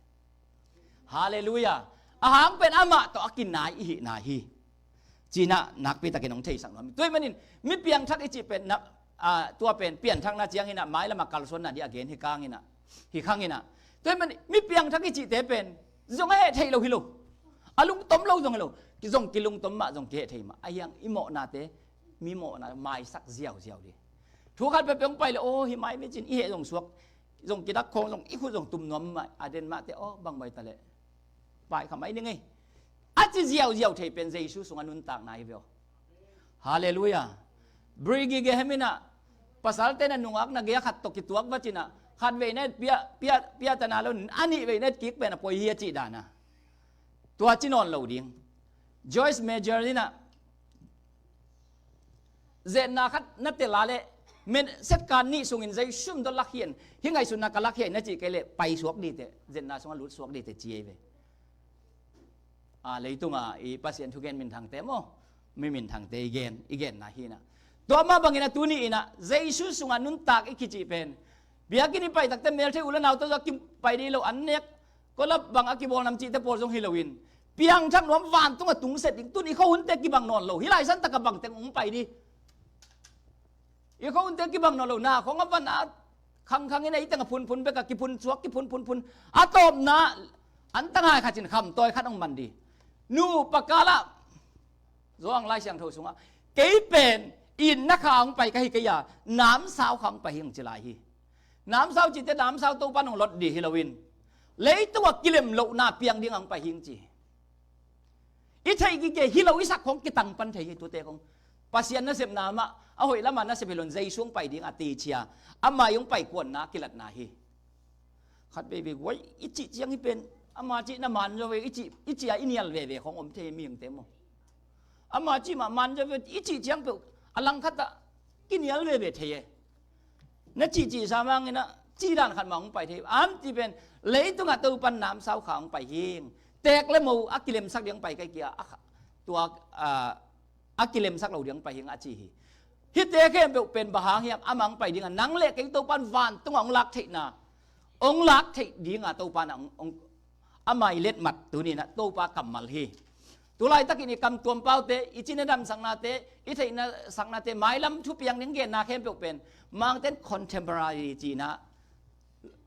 Halleluiah. A hang pen amah tawh a kinai i hihna hi. Cinah nakpitakin hong theisak nuam hi. Tua hi manin mi piangthak i cih pen tua pen pianthakna cianginah mailamah kalsuanna dih a gen hi kanginah hi khanginah tua hi manin mi piangthak i cihte pen zong a heh theih lo hi lo. A lungtom lo zong hi lo. Zong kilungtom mah zong kiheh thei mah a hiang i mawhnate mi mawhna maisak ziauziau dih. Thu khat peuhpeuh hong pai le aw hi mai ve cin i heh zong suak zong kidak khawng zong i khut zong tum nuam mah a den mahte aw bang mai ta leh pai kha mai ding ei. A ci ziauziau thei pen Jesu sungah nuntakna hi ve aw. Halleluiah. Brigi geheminah pasalte na nungakna gei a khat tawh kituak vacinah khat vei na et pia pia pia tana lo a nih vei na et kik pen a poi hi a cih dana. Tua ci nawn lo ding. Joyce Meyer inah zetna khat na tel a leh men setkan nih sungin Jesu in dot lakhian hi ngaihsutna ka lakhian na cih kei leh paisuak dite zetna sungah lutsuak dite ci ei ve. A leitunga i Pasian thugen minthangte maw mi minthangte i gen i genna hinah tua mah bangin a tuni inah Jesu sungah nuntak i kicih pen biakinn i pai takte melthei u le nau tawh zah kipai dih lo an nek kolap bang a kibawl nam cihte pawl zong hi loin piangthak nuam vantung a tungset ding tun i khohunte kibang nawn lo hi laisan taka bangteng ung pai dih. I khohunte kibang nawn lo na khong a van a khangkhang in a iteng a phunphun bek a kiphun suak kiphun phunphun a tawpna an tangai khatin khamtawi khat hong man dih. Nu pakalah Zawhang Lai Siangtho sungah kei pen in na kha hong pai ka hi kei a namsau kha hong pai hi hong ci lai hi. Namsau cihte namsau Topan hong lot dih hi loin leitungah kilem lohna piang ding hong pai hi hong ci hi. I theih kike hi lo i sak khong kitang pan thei hi tute khong Pasian nasepna mah A hoih lamah nasep hi lo-in Jesu hong pai ding a teci a, ama i hong pai kuanna a kilatna hi. Khat veivei guai i cih ciang hi pen, ama cih na man zaw ve, i cih, i cih a i nial veve khong om thei mihingte maw. Ama cih mah man zaw ve, i cih ciang peuh a langkhat ah kinial veve thei e. Na cihcih sa mangin ah cih dan khat mah hong pai thei. Am ti pen, leitungah Topan namsau kha hong pai hing. Teek le mo a kilemsak ding hong pai kei kia, a kha, tua, a, a kilemsak lo ding hong pai hing a ci hi. Hihte khempeuh pen bang hang hiam, amah hong pai dingah nang le kei Topan vantungah hong lak theihna, hong lak theih dingah Topan ah hong, hong, amah i letmat tuni-in ah Topa kammal hi. Tulaitakin i kam tuampaute, i cina damsaknate, i theihna saknate, mailam thupiang ding genna khempeuh pen, Mangte'n contemporary ci-in ah,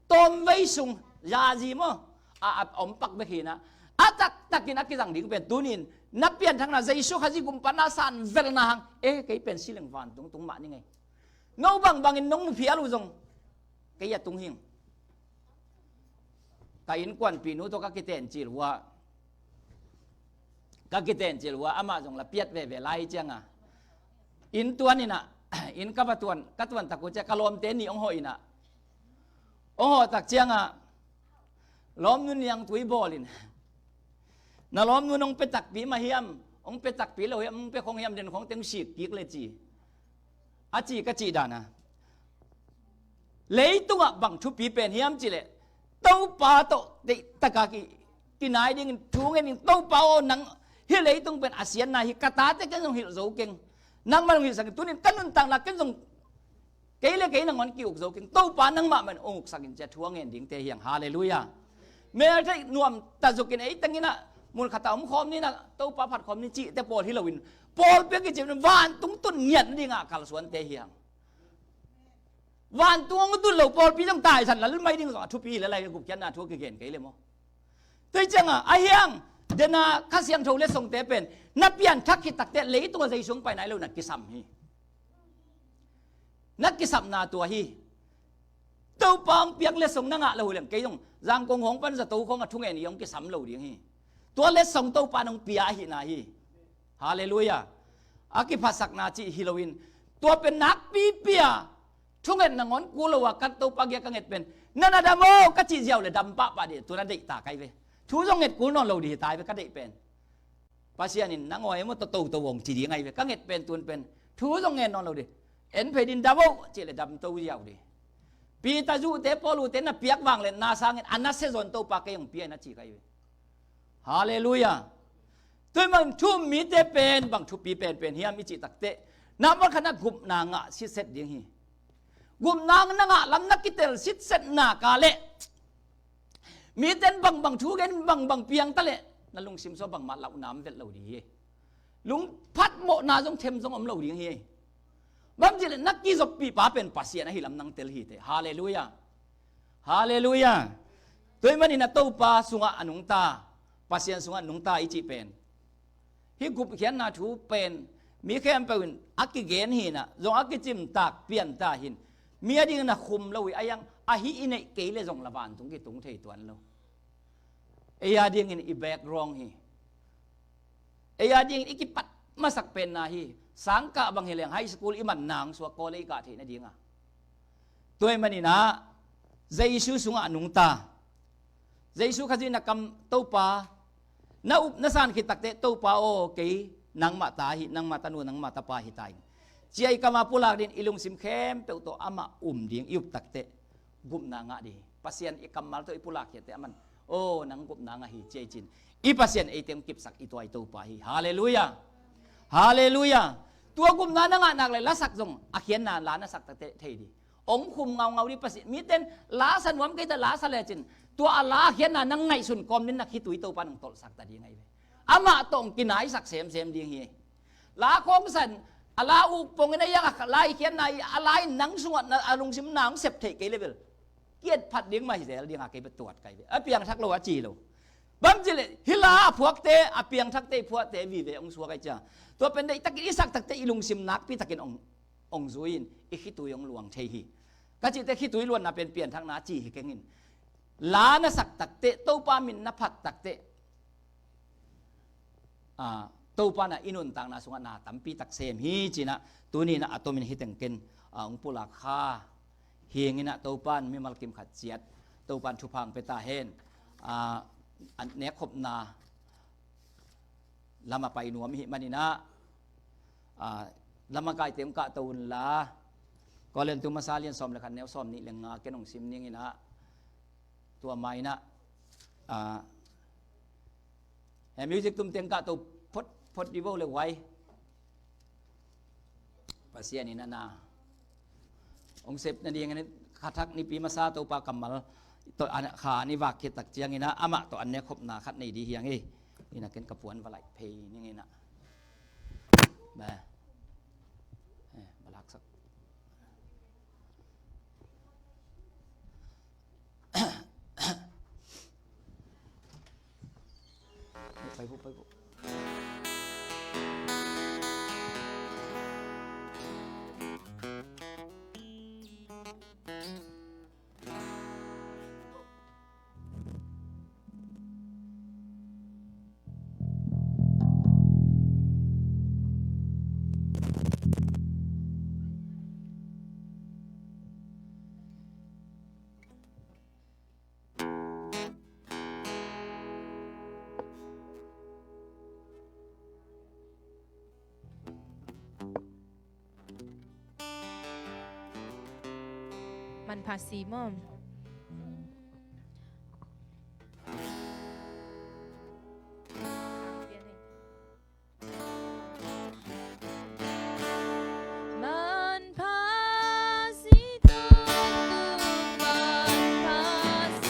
tawmvei sung, zazi maw, a, a om pak bek hi-in ah, a taktakin a kizang ding pen, tuni-in na pianthakna Jesu Khazih gumpa na sanvelna hang, e, kei pen sileng vantung tung mah ning ei. No bangbangin nong phial uh zong kei a tung hing. Ka innkuanpihnu tawh ka kitencil uh a, ka kitencil uh a, amah zong la piat veve lai ciangah, inn tuan in ah, inn ka va tuan, ka tuan tak uh ciang ka lawmte nih hong hawh in ah, hong hawh tak ciangah, lawmnu niangtui bawl in, na lawmnu nong pia takpi mah hiam, hong pia takpi lo hiam, hong pia khong hiam, den khong teng sik kik le ci. A ci ka cih dan a, leitungah bang thupi pen hiam cih leh, Topa tawh deihtakah ki, kinai dingin thu ngen ding, Topa aw, nang hih leitung pen a siatna hi, ka tate ken zong hilh zo keng, nangmah zong hilhsak in, tuni-in ka nuntakna ken zong kei le kei nangawn ki-uk zo keng, Topa nangmah mah in hong uksak in ci-a thu a ngen dingte hi hang. Halleluiah. Mel theih nuam ta zuk in, ei teng in ah mun khat ah om khawm ni in ah, Topa phat khawm ni cihte pawl hi lo-in, pawlpi a kicim in vantung tun ngiat dingah kalsuante hi hang. Vantung hong tun lo pawlpi zong taisan lal mai ding zong a thupi hi lel lai, gupkhiatna thu a kigen kei le maw. Tua hi ciangah, a hi hang, den a Kha Siangtho letsongte pen, na pianthak khit takteh leitungah Jesu hong pai nai lo na kisam hi. Na kisapna tua hi. Topa hong piak letsong na ngah lo uh leng, kei zong Zangkong hong pan zato khawng a thungen i hong kisam lo ding hi. Tua letsong Topa in hong pia ahihna hi. Halleluiah. A kiphatsakna cih hi lo-in, tua pen nakpipi a thungetna ngawn kul lo a, ka Topa kiang ka nget pen, na na dam aw ka cih ziau le dam pahpah dih, tua na deih ta ka hi ve. Thu zong nget kul nawn lo dih hi ta hi ve ka deih pen. Pasian in nangawn maw, toto to hong ci ding ahi ve, ka nget pen tun pen. Thu zong ngen nawn lo dih. En phei dih, dam aw cih le dam to ziau dih. Peter zuhte, Paul uhte na piak vangliatna sangin a nasia zaw in Topa kei hong pia in a ci ka hi ve. Halleluiah. Tua ahih manin thu-um mite pen bang thupi penpen hiam i cih takteh, nambat khatna gupna ngah sitset ding hi. Gupna na ngah lam na kitel sitset nak leh, mite in bangbang thu gen, bangbang piang ta leh, na lungsim sungah bangmah lauhna om vet lo ding hi. Lungphat mawhna zong them zong om lo ding hi. Bang hang hiam cih leh na kizoppihpa pen Pasian ahi lam nang tel hi teh. Halleluiah. Halleluiah. Tua ahih manin a Topa sungah a nungta, Pasian sungah a nungta i cih pen, hih gupkhiatna thu pen mi khempeuh in a kigen hi-in ah, zong a kicimtak pianta hi-in, mi a dingin a khum lo hi, a hiang ahi i neih kei leh zong la vantung kitung thei tuan lo. Ei a dingin i background hi. Ei a dingin i kipat masak penna hi. Sangkah bang hi leng high school i man nang suak, college i kah theih nading a. Tua ahih manin ah Jesu sungah a nungta, Jesu Khazih na kam, Topa, na up na san khit takteh, Topa aw, kei nangmah ta hi, nangmah tanu, nangmah tapa hi ta ing, ci-a i kam a pulak ding, i lungsim khempeuh tawh amah um ding i up takteh, gupna ngah ding hi. Pasian i kammal tawh i pulak khiat teh, aman, aw, nang gupna ngah hi, ci-a i cih in, i Pasian eite hong kipsak i tua i Topa hi. Halleluiah. Halleluiah. Tua gupna na ngah nak leh lasak zong a khiatna la na sak takteh thei ding. Hong khum ngaungau ding Pasian. Mite in la sa nuam kei ta, la sa lecin, tua a la a khiatna nang ngaihsun kawm ding, na khitui Topa in hong tolhsak ta ding ahi ve. Amah tawh hong kinaisak semsem ding hi. La khawng sa in, a la uk pong in a hiang a la i khiatna hi, a la in nang sungah na, a lungsim na hong sep theih kei leh bel, kiat phat ding mah hi zel ding a, kei bel tuat ka hi ve. A piangthak lo a ci lo. Bang hang hiam cih leh hih la a phuakte, a piangthakte i phuahte vive hong suak ahi ciang, tua pen deihtakin i sak takteh i lungsim nakpi takin hong, hong zui in i khitui hong luang thei hi. Ka cih teh khitui luanna pen pianthakna ci hi keng in. La na sak takteh, Topa min na phat takteh, a, Topa in ah i nuntakna sungah na tampi tak sem hi ci-in ah tuni-in ah a tomin hih teng ken, ah, hong pulak kha hi ing in ah, Topa in mimal kim khat ciat Topa in thupha hong pia ta hen. Ah, an nekkhopna lam a pai nuam i hih manin ah, ah, lamakaite hong kahto unla, Korintu masa lian sawm le khat, neu sawmnih le nga ken hong sim ning in ah, tua ma-in ah, ah, he music tumte hong kahto phot phot dih vo le guai. Pasian in ah na hong sep nadingin kha thak nipi masa Topa kammal tawh a kha an i vak khit tak ciangin ah amah tawh an nekkhopna khat nei dih hi ing ei. Ina ken ka puan va laih phei ning in ah. Ba. Eh, ba laksak. Pai vo, pai vo. Manpha si maw. Manpha si, Topa, manpha si.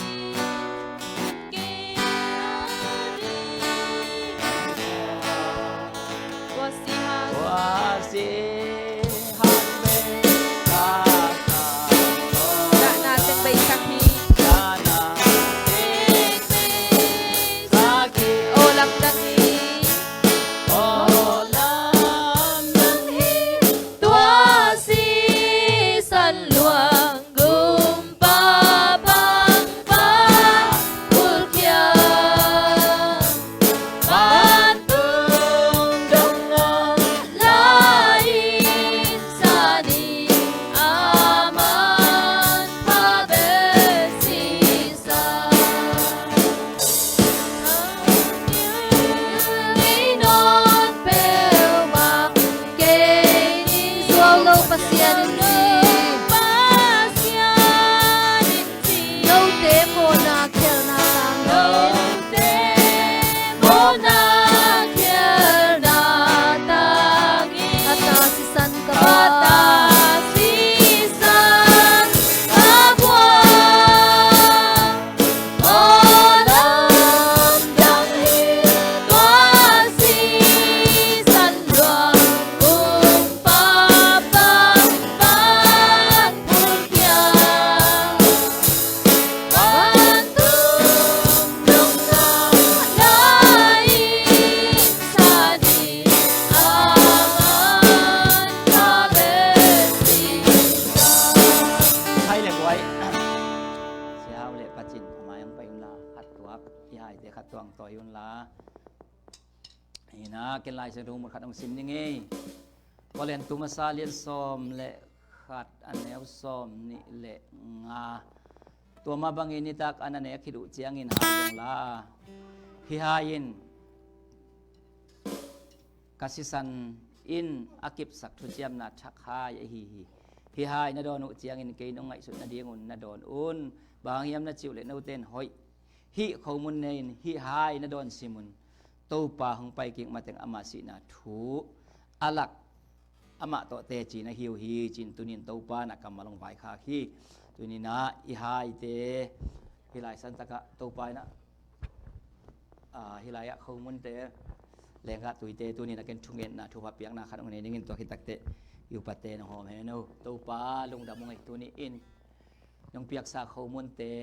Tua sisan luang gumpa bangpa kulkia, vantung dong lai in sani aman pabesi sa. Zuau lo Pasian in ci. Note mawhna khialhna tangin. A ta sisan ka pa. Hai le guai. Sihau le Pacin, a mai ang pai unla, khat tuak, i haite khat tuang tawi unla. Hina, ken Lai Siangtho mut khat hong sim ning ei. Korintu masa lian sawm le khat, a neu sawmnih le nga. Tua mah bangin nitak an a nek khit uh ciangin hai dong la. Hih hai in ka sisan in a kipsak thuciamna thak hai ahi hi. Hih hai na dawn uh ciangin kei nong ngaihsut nadingun na dawn un. Bang hang hiam na cih uh leh note in hoih hih khomun ne in hih hai na dawn sim un. Topa hong pai kik mateng ama sihna thu a lak amah tawh teci na hi uh hi ci-in tuni-in Topa in a kammal hong vaikhak hi. Tuni-in ah i haite hih lai santak ah Topa in ah, ah, hih lai ah khomunte lenggah tuite tuni-in a ken thungetna thupha piakna khat hong nei ning in, tua khit takteh i upate nong hawm hen o. Topa lungdam ung ei, tuni-in nong piaksa khomunte,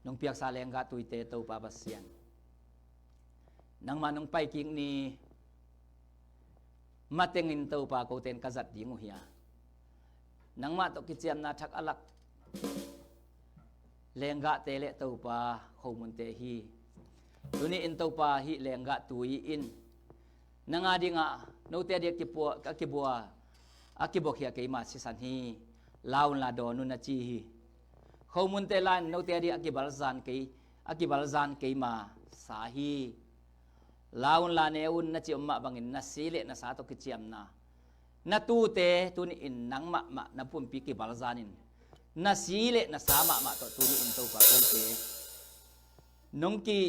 nong piaksa lenggah tuite Topa Pasian, nangmah nong pai kik ni matengin Topa kote in ka zat ding uh hi a, nangmah tawh kiciamna thak a lak lenggahte le Topa khomunte hi. Tuni-in Topa hih lenggah tui in Nang a dingah note a ding a kibua, a kibua, a kibuakhia keima sisan hi. La unla dawn un na ci hi. Khomunte la in note a ding a kibalzan kei, a kibalzan keima sa hi. La unla ne un na ci om mah bangin na si le na sa tawh kiciamna, na tute tuni in nang mahmah na pumpi kibalzanin, na si le na sa mahmah tawh tuni in Topa kote nong ki,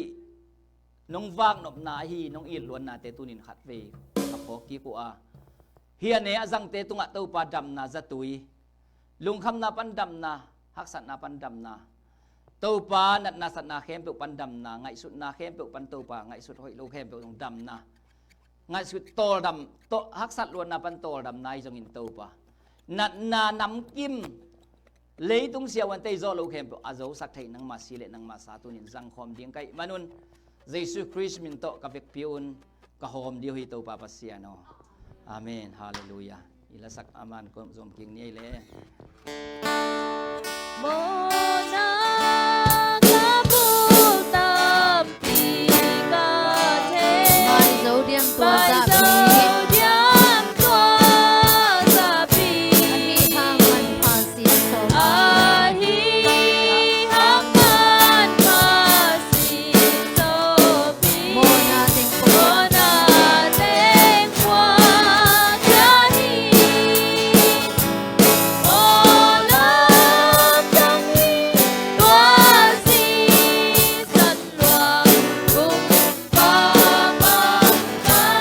nong vaknopna ahi, nong itluannate tunin khatvei a phawk kik uh a, hih a ne a zangte tungah Topa damna zatui, lungkhamna pan damna, haksatna pan damna, Topa natna satna khempeuh pan damna, ngaihsutna khempeuh pan Topa ngaihsut hoih lo khempeuh zong damna, ngaihsut tawldam, to, haksat luanna pan tawldamna ahi zongin Topa, natna namkim, leitung siavuante i zawh lo khempeuh a zosak thei nangma si le nangma sa tunin zangkhawm ding ka hih manun, Jesu Khrist min tawh ka vekpi un ka hawm dih uh hi Topa Pasian aw. Amen. Halleluiah. I lasak a man kong zom kik ni ei le. Mawhna ka bul tampi ka thei. Maizo diam tua zahpi. Maizo diam tua zahpi. Ahi hang man pha sin tawh. Ahi hang man pha sin tawh. Mawhna teng pua. Mawhna teng pua ka hi. Mawhna teng hi tua sisan luang kumpa bang kan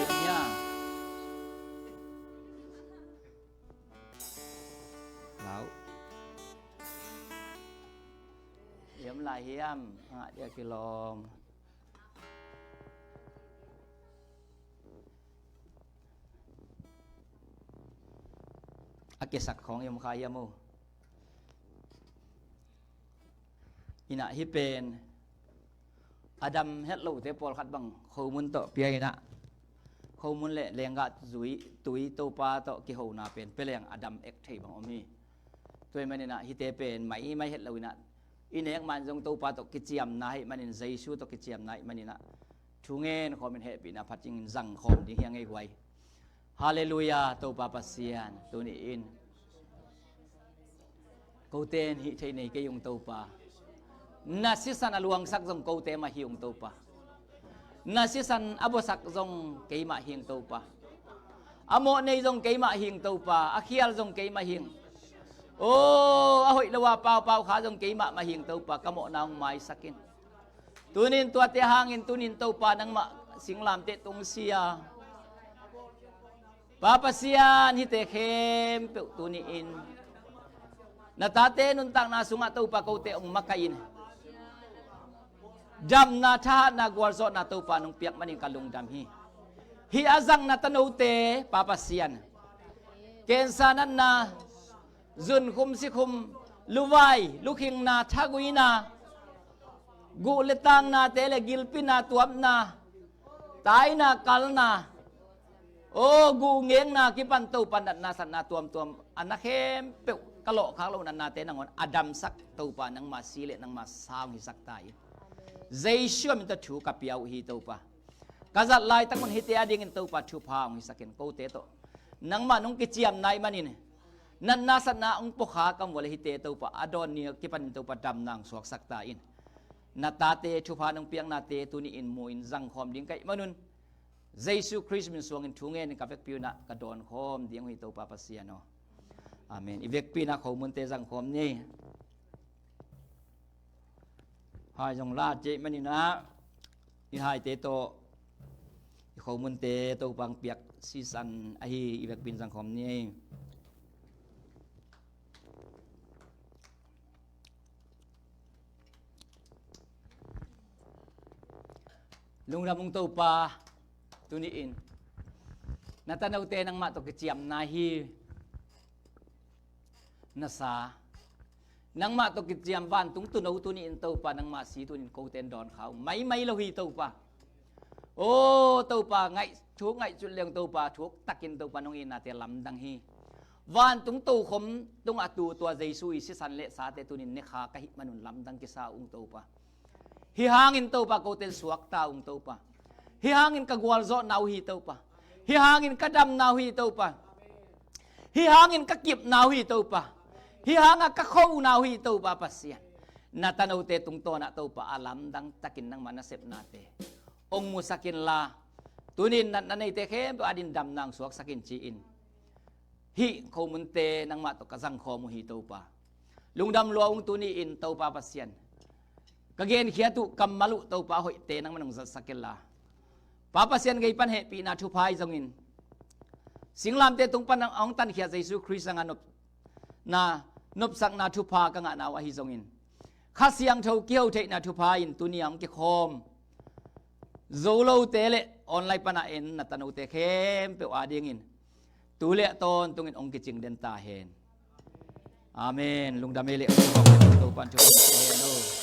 pia. Hiam lai hiam, a ngah dia kilawm. A kisak khawng i om kha hiam uh? Inah hih pen a dam het lote pawlkhat bang khomun tawh pia inah, khomun le lenggah zui tui Topa tawh kihona pen peleng a dam ek thei bang om hi. Tua ahih maninah hihte pen mai mai het lo inah, i nek man zong Topa tawh kiciamna ahih manin, Jesu tawh kiciamna ahih maninah thu ngen khawmin hehpihna phat dingin zang khawm ding hi a ngei huai. Halleluiah, Topa Pasian, tuni in kote in hih thei nei kei ung Topa. Na sisan a luangsak zong kote mah hi ung Topa. Na sisan a buasak zong keimah hi ung Topa. A mawh nei zong keimah hi ung Topa. A khial zong keimah hi ung. Oh, a hoih lo a paupau kha zong keimah mah hi ung Topa. Ka mawhna hong maisak in. Tunin tuate hangin tunin Topa nangmah singlamteh tung sia. Pa Pasian, hihte khempeuh tuni-in na tate nuntakna sungah Topa kote hong makaih in. Damna, thahatna, gualzawhna Topa nong piak manin ka lungdam hi. Hih a zangna tanote, Pa Pasian, cancer natna, zunkhum sikhum, luvai lukhingna, thaguina, guh le tangnate le gilpina, tuamna, taina, kalna, aw, guh ngekna kipan Topa natna satna tuamtuam a na khempeuh ka lawhkhak loh natnate nangawn a damsak Topa nangma si le nangma sa hong hisak ta in. Jesu a min tawh thu ka pia uh hi Topa. Ka zat laitak un hihte a dingin Topa thupha hong hisak in, kote tawh nangmah nong kiciamna ahih manin, natna satna hong puakha ka mual hihte Topa a dawn ni a kipanin Topa damna hong suaksak ta in. Na tate thupha nong piaknate tuni-in mu-in zangkhawm ding ka hih manun, Jesu Khrist min suangin thu ngenin ka vekpi unah ka dawnkhawm ding uh hi Topa Pasian aw. Amen. I vekpi inah khomunte zangkhawm ni. Hai zong la cih maninah i haite tawh i khomunte Topa hong piak sisan ahi, i vekpi in zangkhawm ni. Lungdam ung Topa, tuni-in na tanote nangmah tawh kiciamna hi. Na sa, Nangmah tawh kiciam vantung tuuno tuni-in Topa, nangmah si tuni-in kote in dawn kha uh maimai lo hi Topa. Aw Topa, ngaih, thuk ngaihsut leng Topa, thuk takin Topa nong itnate lamdang hi. Vantung tokhom tungah tu tua Jesu i sisan le sate tuni-in ne kha ka hih manun lamdang kisa ung Topa. Hih hangin Topa kote in suakta ung Topa. Hih hangin ka gualzawhna uh hi Topa. Hih hangin ka damna uh hi Topa. Hih hangin ka kipna uh hi Topa. Hih hangah ka khona uh hi Topa Pasian. Na tanote tungtawnah Topa a lamdang takin nangmah nasepnate hong musak inla, tuni-in natna neite khempeuh adingin damna hong suaksak in ci-in hih khomunte nangmah tawh ka zangkhawm uh hi Topa. Lungdam lua ung tuni-in Topa Pasian. Ka genkhiat uh kammal uh Topa hoihte nangmah nong zatsak inla, Pa Pasian, kei pan hehpihna thupha ahi zongin, singlamteh tung pan a hong tankhia Jesu Khrist zangah nop na nopsakna thupha ka ngahna uh ahi zongin, Kha Siangtho kiho theihna thupha in tuni-a hong kikhawm zo lote le online pana en na tanote khempeuh adingin tu le a tawntungin hong kicing den ta hen. Amen. Lungdam ei le hong kibawk hen. Topan thupha hong pia hen aw.